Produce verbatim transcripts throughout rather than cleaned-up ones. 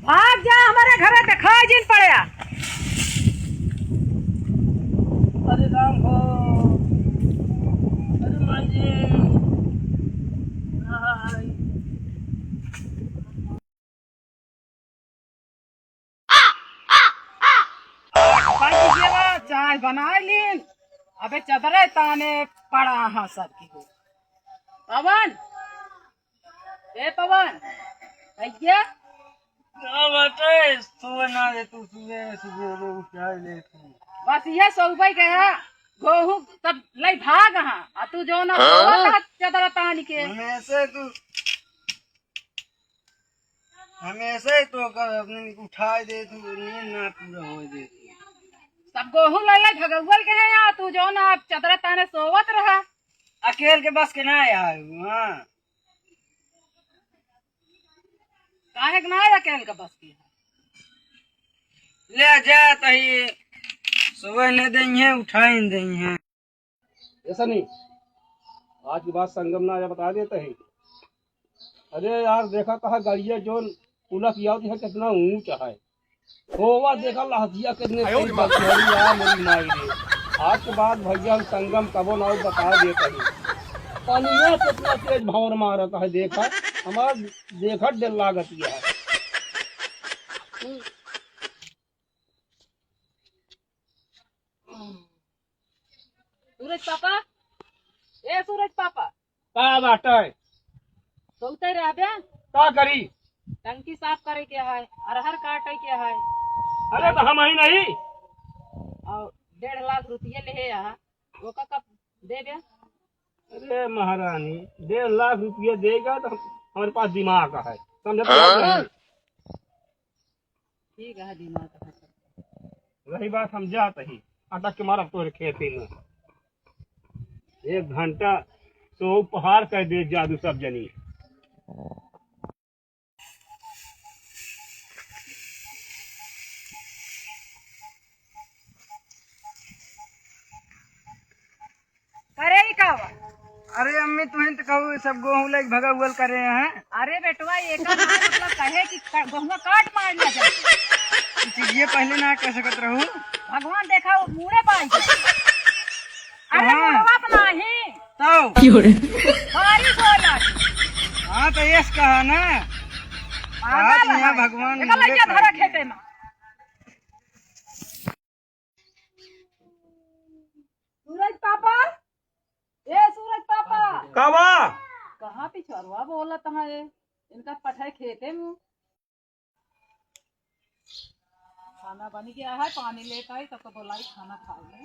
भाग जा हमरे घरे, देखाई जिन पड़े। अरे राम हो, अरे माई रे, आई। भाई जी, ये ला, चाय बनाई लीन, अबे चदरे ताने पड़ा हा सब की हो। पवन, ए पवन, भैया। का बाटे? सुबह ना दे तू, सुबह, सुबह रे उठाई ले तू। बस ये सौबई गया, गोहूँ तब लई भाग हा, आ तू जो ना हाँ? सोवत हा चदरा तान के। हमेशा तू, हमेशा ही तो कर, अपने उठाई दे तू, नींद ना पूरा होए दे तू। तब गोहूँ लई लई भगौवल के है या तू जो ना चदरा ताने सोवत रहा। अकेल के बस के ना यार, हाँ। काहे के ना अकेल के बस की है? ले जा तही, सुबह न देइहे, उठाई न देइहे। ऐसा नहीं, आज के बाद संगम ना आया बता देता है। अरे यार, देखा कहा गाड़िया जोन पुलस याद है कितना ऊंचा है। होवा देखा लहसिया कितने आयो रे तेज बाप। बगती है यार, मेरी माई रे। आज के बाद भैया हम संगम कबो ना बता देता है। पनिया कितना तेज भौर मारता है, देखा हमारा देखा डर लागत है। सूरज पापा, ए सूरज पापा। का बाटे? सोते रहबे? का करी? टंकी साफ करे के है, अरहर काटे के है। अरे तो हम ही नहीं। और डेढ़ लाख रुपये ले आ, ओका कब देबे? अरे महारानी, डेढ़ लाख रुपया देगा तो हम, हमारे पास दिमाग है, समझत हाँ? नहीं? ठीक है, दिमाग है। रही बात, हम जात ही, अटक के मारब तोरे खेती में। एक घंटा तो उपहार कर दे जादू सब जनी। करे ही का बा? अरे अम्मी, तुहिन तो कहू सब गोहूँ लेके भगौवल करे हैं। अरे बेटवा, एकर ना मतलब कहे कि क-, गोहुआ काट मार लिया जाए। ई चीज ये पहले ना कह सकत रहू। भगवान देखा, वो मुड़े पाई। अरे हाँ। मुड़वा तो नाही। तब? बारिश होला। हाँ, तो यस कहा ना। पागल आज यहाँ है। भगवान देखा मुड़े लइका धरा पाई। खेते में। सूरज पापा, ए सूरज पापा। का बा? कहाँ पिछुआरवा बोलत है? इनका पठाए खेते में। खाना बन गया है, पानी लेके आई, तब तो बोलाई खाना खाए।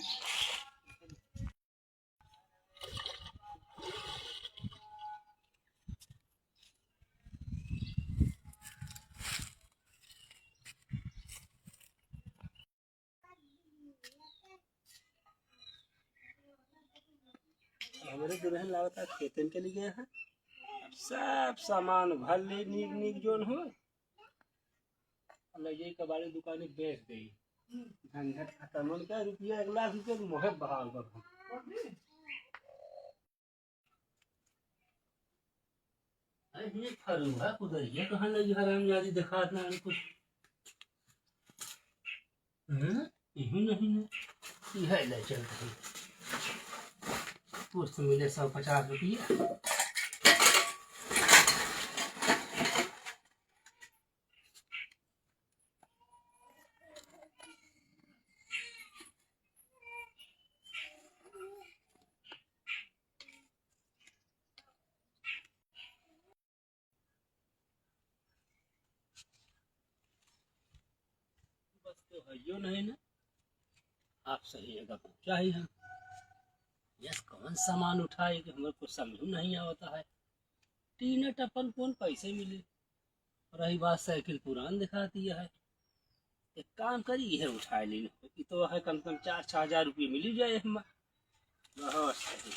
हमरे दुल्हन लागता खेतन के लिए है। अब सब सामान भर ले, नीक नीक जोन हो। ले जाई कबाड़ी दुकानी बेच देई। झंझट खत्म। उनका रुपया, एक लाख रुपया के मोहे बहाव कर। अरे, ये फरुआ कुदरिया कहाँ लगी हरामजादी, देखात ना कुछ। हैं? यही नहीं ना। यह ले चल रही। कुछ तो मिले सौ पचास रुपया। बस तो हइयो नहीं ना। आप सही जगह पहुँचा ही हम। यस, कौन सामान उठाए कि हमरे को समझ में नहीं आवता है। टीना टप्पन कौन पैसे मिले? रही बात साइकिल पुरान दिखाती है। एक काम करी, यह उठाए ली। ई तो है कम से कम चार छः हजार रुपये मिली जाए हम। बहुत सही।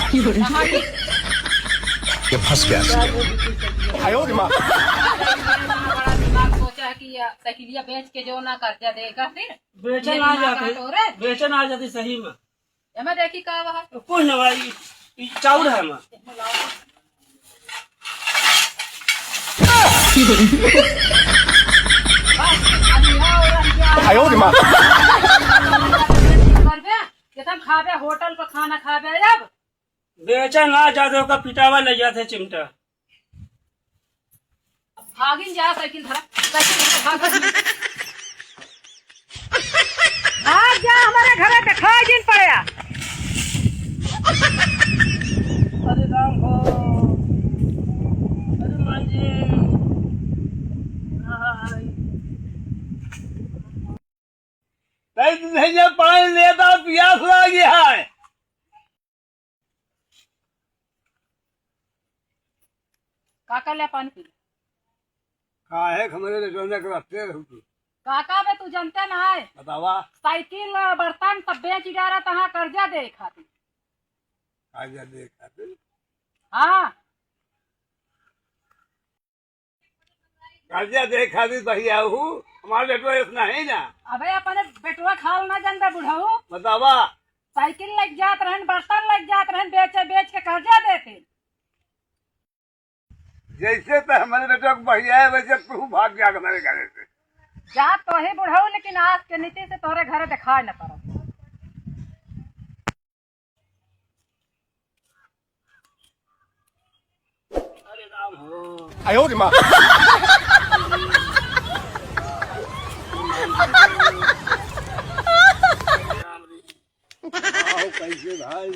ये फंस गया। बड़ा दिमाग सोचा है कि ये साइकिलिया बेच के जो ना कर्जा देगा फिर। बेचन आ जाते, बेचन आ जाते सही में। एमे देखी का बा? कुछ ना भाई, ई चाउर है एमे। आयो रे माँ। करबे, कितना खाबे, होटल पर खाना खाबे अब? बेचन आ जाते, ओका पिटावा ले जाते चिमटा। भागिन जा साइकिल धरा, साइकिल धरा, भाग। भाग जा, हमारे घरे दिखाई जिन पड़या। अरे राम हो, अरे माई जी, हाय। तई भैया पानी लेता, प्यास लागी है। काका ले पानी पी ले। काहे के हमरे ले जोने के रखते रहू तू? काका बे तू जनते ना है। बतावा। साइकिल, बर्तन सब बेच डारा तहाँ कर्जा दे खातिर। कर्जा दे खातिर? हाँ। कर्जा दे खातिर बहिया हूँ, हमार बेटवा इतना है ना। अबे अपने बेटवा खाल ना जानता बुढ़ऊ। बतावा। साइकिल लग जात रहन, बर्तन लग जात रहन, बेचे बेच के कर्जा देते। जैसे तो हमारे बेटवा को बहिया है, वैसे तू भाग जा हमारे घरे से। जा तो ही बुढ़ऊ, लेकिन आज के नीति से तोरे घरे दिखाई न पड़त। अरे राम हो। आयो रे माँ। आओ, कैसे भाई?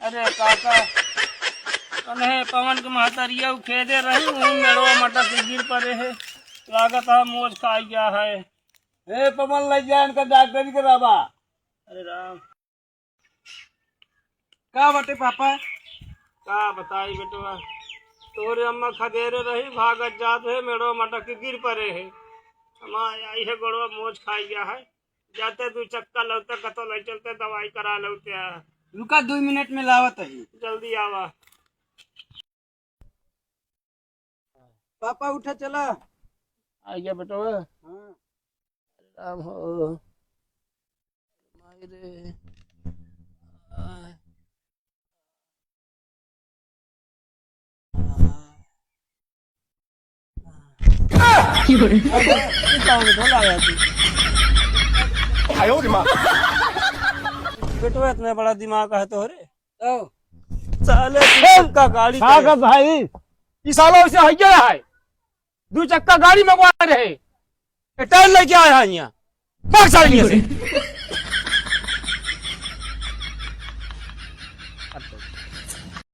अरे काका, कन्हे पवन के महतरिया उ खेदे रही, वही मेड़वा मटक के गिर पड़े है। लागत है मोच खाई गया है। ए पवन, ले जा इनका डॉक्टरी करावा। अरे राम। का बाटे पापा? का बताई बेटवा, तोरे अम्मा खदेरे रही, भागत जात है, मेड़वा मटक के गिर पड़े है। हमार आई है गोड़वा मोच खाई गया है, जाते दू चक्का लौटे, कतो ले चलते दवाई करा लौटे। रुका, दो मिनट में लावत ही। जल्दी आवा। पापा उठा, चला। आ गया बेटवा। हाँ। राम हो। माई रे। आ। आयो रे माँ। बेटवा इतना बड़ा दिमाग है तोहरे। तो साले दू चक्का गाड़ी का के। भाई, ई साला वैसे है क्या है? दू चक्का गाड़ी मंगवा रहे, ये टायर लेके आया है यहाँ, भाग साले यहाँ से।